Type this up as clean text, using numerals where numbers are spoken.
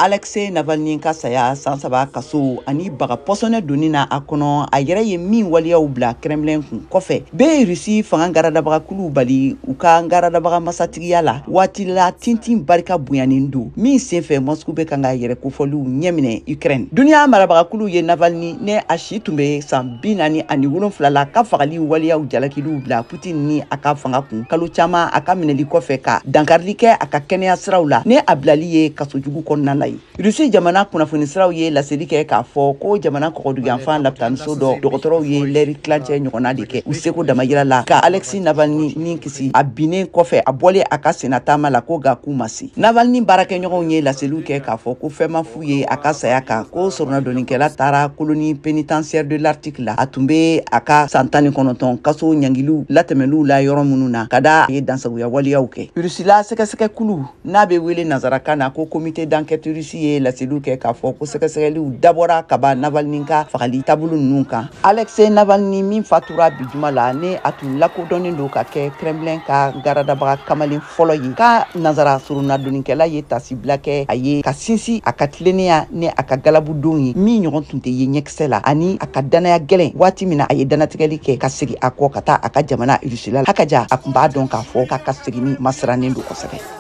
Alexei Navalny ka saya san 3 kaso ani baga pɔsɔnɛ donni na a kɔnɔ, a yɛrɛ ye min waleyaw bila Kremlin kun kɔfɛ bɛ Rusi fanga garadabagakuluw bali u ka garadabaga masatigiya la waati la tintin barika bonyanin don min senfɛ Moscou bɛ kan ka yɛrɛ kofɔliw ɲɛminɛ Ukraine. Duniya marabagakuluw ye Navalny ne a si tun bɛ san 47 la ka fagali waleyaw jalakiliw bila Putin ni a ka fanga kun kalo caman a ka minɛli kɔfɛ ka dankarili kɛ a ka kɛnɛya siraw la ne a bilali ye kasojugu kɔnɔna la. Rusi jamana kunnafoni siraw ye laseli kɛ k'a fɔ ko jamana kɔgɔduguyanfan lapitaniso dɔ dɔgɔtɔrɔw ye lɛri tilancɛ ɲɔgɔnna de kɛ u seko damayira la ka Alexei Navalny ni kisi a binnen kɔfɛ a bɔlen a ka senna taama la, ko nka k'u ma se. Navalny baarakɛɲɔgɔnw ye laseliw kɛ k'a fɔ ko fɛn ma f'u ye a ka saya kan, ko sɔrɔnadɔnnikɛla taara colonie pénitentiaire de l'Arctique la, a tun bɛ a ka san 19 kaso ɲangiliw latɛmɛliw la yɔrɔ minnu na ka da a ye dansagoya waleyaw kɛ. Rusila sɛgɛsɛgɛkulu n'a bɛ wele nanzarakan na ko comité d'enquête russe ye laseliw kɛ k'a fɔ ko sɛgɛsɛgɛliw dabɔra ka ban Navalny ka fagali taabolo ninnu kan. Alexei Navalny min fatura bi juma la, ne a tun lakodɔnnen don ka kɛ Kremlin ka garadabaga kamalen fɔlɔ ye ka nanzara soronadonnikɛla ye tasibila kɛ a ye ka sinsin a ka tilennenya ni a ka galabudon ye min ɲɔgɔn tun tɛ ye ɲɛkisɛ la, ani a ka danaya gɛlɛn waati min na a ye danatigɛli kɛ ka segin a kɔ ka taa a ka jamana Rusila. Hakaja a tun b'a dɔn k'a fɔ k'a ka seginni masirannen don kosɛbɛ.